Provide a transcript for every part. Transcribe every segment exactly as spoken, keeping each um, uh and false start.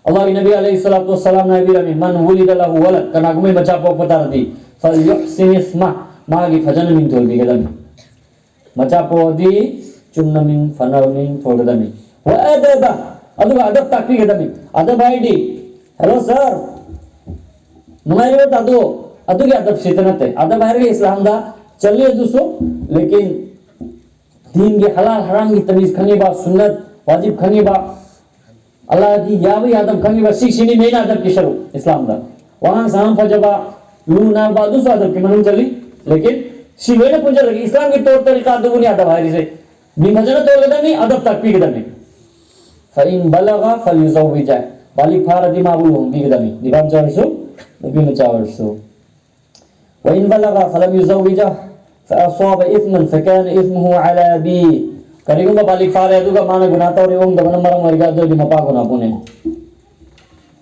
ꯑꯜꯂꯥꯍꯒꯤ ꯅꯕꯤ ꯑꯂꯩꯍꯤ ꯁꯂꯥꯇꯨ ꯋꯁꯁꯂꯥꯝꯅ ꯍꯥꯏꯕꯤꯔꯝꯃꯤ, "ꯃꯟ ꯋꯨꯂꯤꯗ ꯂꯍꯨ ꯋꯂꯗ", ꯀꯅꯥꯒꯨꯝꯕ ꯃꯆꯥ ꯄꯣꯛꯄ ꯇꯥꯔꯗꯤ, "ꯐꯜꯌꯨꯍꯁꯤꯟ ꯏꯁꯃ", ꯃꯥꯒꯤ ꯐꯖꯅ ꯃꯤꯡ ꯊꯣꯜꯕꯤꯒꯗꯕꯅꯤ꯫ ꯃꯆꯥ ꯄꯣꯛꯑꯗꯤ ꯆꯨꯝꯅ ꯃꯤꯡ, ꯐꯅ ꯃꯤꯡ ꯊꯣꯜꯒꯗꯕꯅꯤ꯫ "ꯋ ꯑꯗꯕ", ꯑꯗꯨꯒ ꯑꯗꯕ ꯇꯥꯛꯄꯤꯒꯗꯕꯅꯤ꯫ ꯑꯗꯕ ꯍꯥꯏꯗꯤ, "ꯍꯦꯜꯂꯣ ꯁꯥꯔ, ꯅꯨꯡꯉꯥꯏꯔꯤꯕꯣ ꯇꯥꯗꯣ?" ꯑꯗꯨꯒꯤ ꯑꯗꯕ ꯁꯤꯠꯇ ꯅꯠꯇꯦ꯫ ꯑꯗꯕ ꯍꯥꯏꯔꯒ ꯏꯁꯂꯥꯝꯗ ꯆꯜꯂꯤ ꯑꯗꯨꯁꯨ, ꯂꯦꯀꯤꯟ ꯗꯤꯟꯒꯤ ꯍꯂꯥꯜ ꯍꯔꯥꯝꯒꯤ ꯇꯃꯤꯖ ꯈꯪꯉꯤꯕ, ꯁꯨꯟꯅꯠ ꯋꯥꯖꯤꯕ ꯈꯪꯉꯤꯕ, ꯑꯜꯂꯥꯍꯒꯤ ꯌꯥꯕ ꯌꯥꯗꯕ ꯈꯪꯉꯤꯕ, ꯁꯤꯁꯤꯅꯤ ꯃꯦꯟ ꯑꯗꯕꯀꯤ ꯁꯔꯨꯛ ꯏꯁꯂꯥꯝꯗ꯫ ꯋꯥꯉꯥꯡ ꯁꯉꯥꯡ ꯐꯖꯕ, ꯂꯨ ꯅꯥꯟꯕ, ꯑꯗꯨꯁꯨ ꯑꯗꯕꯀꯤ ꯃꯅꯨꯡ ꯆꯜꯂꯤ꯫ ꯂꯦꯀꯤꯟ ꯁꯤ ꯂꯣꯏꯅ ꯄꯨꯟꯁꯤꯜꯂꯒ ꯏꯁꯂꯥꯝꯒꯤ ꯇꯣꯔ ꯇꯔꯤꯀꯥꯗꯨꯕꯨꯅꯤ ꯑꯗꯕ ꯍꯥꯏꯔꯤꯁꯦ꯫ ꯃꯤꯡ ꯐꯖꯅ ꯊꯣꯜꯒꯗꯕꯅꯤ, ꯑꯗꯕ ꯇꯥꯛꯄꯤꯒꯗꯕꯅꯤ꯫ "ꯐꯏꯟ ꯕꯂꯒ ꯐꯜꯌꯨꯖꯧꯋꯤꯖ", ꯕꯥꯂꯤꯒ ꯐꯥꯔꯗꯤ ꯃꯥꯕꯨ ꯂꯨꯍꯣꯡꯕꯤꯒꯗꯕꯅꯤ, ꯅꯨꯄꯥ ꯃꯆꯥ ꯑꯣꯏꯔꯁꯨ, ꯅꯨꯄꯤ ꯃꯆꯥ ꯑꯣꯏꯔꯁꯨ꯫ "ꯋꯏꯟ ꯕꯂꯒ ꯐꯂꯝ ꯌꯨꯖꯧꯋꯤꯖ ꯐꯑꯁꯥꯕ ꯏꯁꯃꯟ ꯐꯀꯥꯅ ꯏꯁꯃꯨꯍꯨ ꯑꯂꯥ ꯑꯕꯤ", ꯀꯔꯤꯒꯨꯝꯕ ꯕꯥꯂꯤꯒ ꯐꯥꯔꯦ ꯑꯗꯨꯒ ꯃꯥꯅ ꯒꯨꯅꯥ ꯇꯧꯔꯦ, ꯑꯣꯡꯗꯕꯅ ꯃꯔꯝ ꯑꯣꯏꯔꯒ, ꯑꯗꯨ ꯑꯣꯏꯔꯗꯤ ꯃꯄꯥ ꯒꯨꯅꯥ ꯄꯨꯅꯤ꯫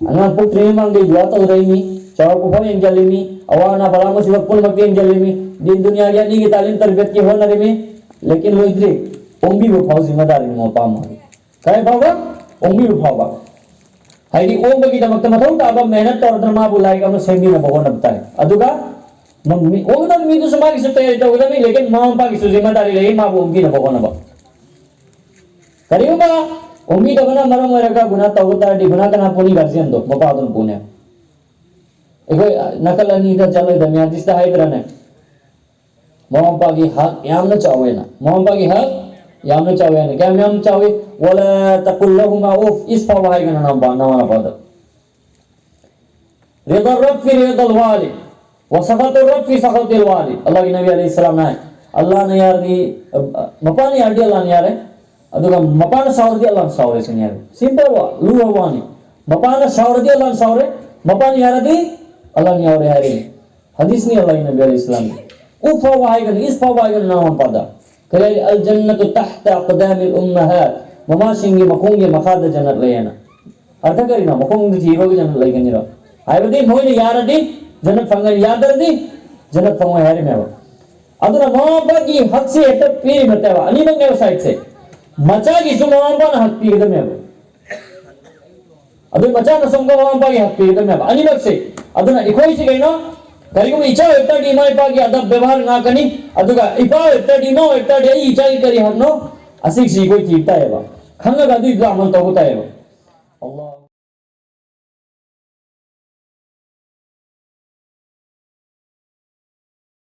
ꯑꯉꯥꯡ ꯄꯣꯛꯇ꯭ꯔꯤꯉꯩ ꯃꯃꯥꯡꯗꯒꯤ ꯗꯨꯋꯥ ꯇꯧꯔꯛꯏꯅꯤ, ꯆꯥꯎꯔꯛꯄ ꯐꯥꯎ ꯌꯦꯡꯁꯤꯜꯂꯤꯃꯤ, ꯑꯋꯥ ꯑꯅꯥ ꯕꯂꯥ ꯃꯁꯤꯕ ꯄꯨꯝꯅꯃꯛꯇ ꯌꯦꯡꯁꯤꯜꯂꯤꯃꯤ, ꯗꯤꯟ ꯗꯨꯅꯤꯌꯥꯒꯤ ꯑꯅꯤꯒꯤ ꯇꯥꯂꯤꯝ ꯇꯔꯕꯤꯌꯠꯀꯤ ꯍꯣꯠꯅꯔꯤꯃꯤ, ꯂꯦꯀꯤꯟ ꯂꯣꯏꯗ꯭ꯔꯤ, ꯑꯣꯡꯕꯤꯕ ꯐꯥꯎ ꯖꯤꯝꯃꯦꯗꯥꯔꯤꯅꯤ ꯃꯄꯥ ꯑꯃꯒꯤ꯫ ꯀꯥꯏ ꯐꯥꯎꯕ? ꯑꯣꯡꯕꯤꯕ ꯐꯥꯎꯕ꯫ ꯍꯥꯏꯗꯤ ꯑꯣꯡꯕꯒꯤꯗꯃꯛꯇ ꯃꯊꯧ ꯇꯥꯕ ꯃꯦꯍꯅꯠ ꯇꯧꯔꯗꯅ ꯃꯥꯕꯨ ꯂꯥꯏꯔꯤꯛ ꯑꯃ ꯁꯦꯝꯕꯤꯅꯕ ꯍꯣꯠꯅꯕ ꯇꯥꯏ꯫ ꯑꯗꯨꯒ ꯃ-, ꯃꯤ-, ꯑꯣꯡꯒꯗꯕ ꯃꯤꯗꯨꯁꯨ ꯃꯥꯒꯤꯁꯨ ꯇꯌꯥꯔꯤ ꯇꯧꯒꯗꯕꯅꯤ, ꯂꯦꯀꯤꯟ ꯃꯃꯥ ꯃꯄꯥꯒꯤꯁꯨ ꯖꯤꯝꯃꯦꯗꯥꯔꯤ ꯂꯩ ꯃꯥꯕꯨ ꯑꯣꯡꯕꯤꯅꯕ ꯍꯣꯠꯅꯕ꯫ ꯀꯔꯤꯒꯨꯝꯕ ꯑꯣꯡꯕꯤꯗꯕꯅ ꯃꯔꯝ ꯑꯣꯏꯔꯒ ꯒꯨꯅꯥ ꯇꯧꯕ ꯇꯥꯔꯗꯤ ꯒꯨꯅꯥ ꯀꯅꯥ ꯄꯨꯅꯤ? ꯒꯥꯔꯖꯤꯌꯟꯗꯣ, ꯃꯄꯥꯗꯨꯅ ꯄꯨꯅꯦ꯫ ꯑꯩꯈꯣꯏ ꯅꯥꯀꯜ ꯑꯅꯤꯗ ꯆꯠꯂꯣꯏꯗꯕꯅꯤ, ꯍꯗꯤꯁꯇ ꯍꯥꯏꯗ꯭ꯔꯅꯦ? ꯃꯃꯥ ꯃꯄꯥꯒꯤ ꯍꯛ ꯌꯥꯝꯅ ꯆꯥꯎꯋꯦꯅ꯫ ꯃꯃꯥ ꯃꯄꯥꯒꯤ ꯍꯛ ꯌꯥꯝꯅ ꯆꯥꯎꯋꯦꯅ꯫ ꯀꯌꯥꯝ ꯌꯥꯝ ꯆꯥꯎꯋꯤ? "ꯋꯂꯥ ꯇꯀꯨꯜ ꯂꯍꯨꯃꯥ ꯎꯐ", ꯏꯁ ꯐꯥꯎꯕ ꯍꯥꯏꯒꯅꯨ ꯅꯃꯥ ꯅꯄꯥꯗ꯫ "ꯔꯤꯗꯥ ꯔꯕ ꯐꯤ ꯔꯤꯗꯥꯜ ꯋꯥꯂꯤꯗ, ꯋ ꯁꯈꯇꯨ ꯔꯕ ꯐꯤ ꯁꯈꯇꯤꯜ ꯋꯥꯂꯤꯗ"꯫ ꯑꯜꯂꯥꯍꯒꯤ ꯅꯕꯤ ꯑꯂꯩꯍꯤ ꯁꯂꯥꯝꯅ ꯍꯥꯏ, "ꯑꯜꯂꯥꯍꯅ ꯌꯥꯔꯗꯤ, ꯑ, ꯃꯄꯥꯅ ꯌꯥꯔꯗꯤ ꯑꯜꯂꯥꯍꯅ ꯌꯥꯔꯦ, ꯑꯗꯨꯒ ꯃꯄꯥꯅ ꯁꯥꯎꯔꯗꯤ ꯑꯜꯂꯥꯍꯅ ꯁꯥꯎꯔꯦ" ꯁꯤꯅꯤ ꯍꯥꯏꯕ꯫ ꯁꯤꯝꯄꯜ ꯋꯥ, ꯂꯨꯔꯕ ꯋꯥꯅꯤ꯫ ꯃꯄꯥꯅ ꯁꯥꯎꯔꯗꯤ ꯑꯜꯂꯥꯍꯅ ꯁꯥꯎꯔꯦ, ꯃꯄꯥꯅ ꯌꯥꯔꯗꯤ ꯑꯜꯂꯥꯍꯅ ꯌꯥꯎꯔꯦ ꯍꯥꯏꯔꯤ꯫ ꯍꯗꯤꯁꯅꯤ ꯑꯜꯂꯥꯍꯒꯤ ꯅꯕꯤ ꯑꯂꯩꯍꯤ ꯁꯂꯥꯝꯒꯤ꯫ "ꯎꯐ" ꯐꯥꯎꯕ ꯍꯥꯏꯒꯅꯨ, ꯏꯁ ꯐꯥꯎꯕ ꯍꯥꯏꯒꯅꯨ ꯅꯃꯥ ꯃꯄꯥꯗ꯫ ꯀꯔꯤ ꯍꯥꯏ? "ꯑꯜ ꯖꯟꯅꯇꯨ ꯇꯍꯇ ꯑꯛꯗꯥꯃꯤꯜ ꯎꯝꯃꯍꯥꯠ", ꯃꯃꯥꯁꯤꯡꯒꯤ ꯃꯈꯣꯡꯒꯤ ꯃꯈꯥꯗ ꯖꯟꯅꯠ ꯂꯩ ꯍꯥꯏꯅ꯫ ꯑꯔꯊ ꯀꯔꯤꯅꯣ? ꯃꯈꯣꯡꯗ ꯊꯤꯕꯒꯤ ꯖꯟꯅꯠ ꯂꯩꯒꯅꯤꯔꯣ? ꯍꯥꯏꯕꯗꯤ ꯃꯣꯏꯅ ꯌꯥꯔꯗꯤ ꯖꯟꯅꯠ ꯐꯪꯒꯅꯤ, ꯌꯥꯗ꯭ꯔꯗꯤ ꯖꯟꯅꯠ ꯐꯪꯉꯣꯏ ꯍꯥꯏꯔꯤꯅꯦꯕ꯫ ꯑꯗꯨꯅ ꯃꯃꯥ ꯃꯄꯥꯒꯤ ꯍꯛꯁꯦ ꯍꯦꯛꯇ ꯄꯤꯔꯤꯕ ꯅꯠꯇꯦꯕ, ꯑꯅꯤꯃꯛꯅꯦꯕ ꯁꯥꯏꯠꯁꯦ꯫ ꯃꯆꯥꯒꯤꯁꯨ ꯃꯃꯥ ꯃꯄꯥꯅ ꯍꯛ ꯄꯤꯒꯗꯕꯅꯦꯕ꯫ ꯑꯗꯨ ꯃꯆꯥꯅ ꯁꯣꯝꯒ ꯃꯃꯥ ꯃꯄꯥꯒꯤ ꯍꯛ ꯄꯤꯒꯗꯕꯅꯦꯕ, ꯑꯅꯤꯃꯛꯁꯦ꯫ ꯑꯗꯨꯅ ꯑꯩꯈꯣꯏꯁꯤ ꯀꯩꯅꯣ, ꯀꯔꯤꯒꯨꯝꯕ ꯏꯆꯥ ꯑꯣꯏꯕ ꯇꯥꯔꯗꯤ ꯏꯃꯥ ꯏꯄꯥꯒꯤ ꯑꯗꯕ ꯕꯦꯕꯥꯔ ꯉꯥꯛꯀꯅꯤ, ꯑꯗꯨꯒ ꯏꯄꯥ ꯑꯣꯏꯕ ꯇꯥꯔꯗꯤ, ꯏꯃꯥ ꯑꯣꯏꯕ ꯇꯥꯔꯗꯤ ꯑꯩ ꯏꯆꯥꯒꯤ ꯀꯔꯤ ꯍꯛꯅꯣ, ꯑꯁꯤꯒꯤꯁꯤ ꯑꯩꯈꯣꯏ ꯊꯤꯕ ꯇꯥꯏꯌꯦꯕ꯫ ꯈꯪꯉꯒ ꯑꯗꯨꯒꯤꯗꯨꯗ ꯑꯃꯜ ꯇꯧꯕ ꯇꯥꯏꯌꯦꯕ꯫ ꯑꯜꯂꯥꯍ꯫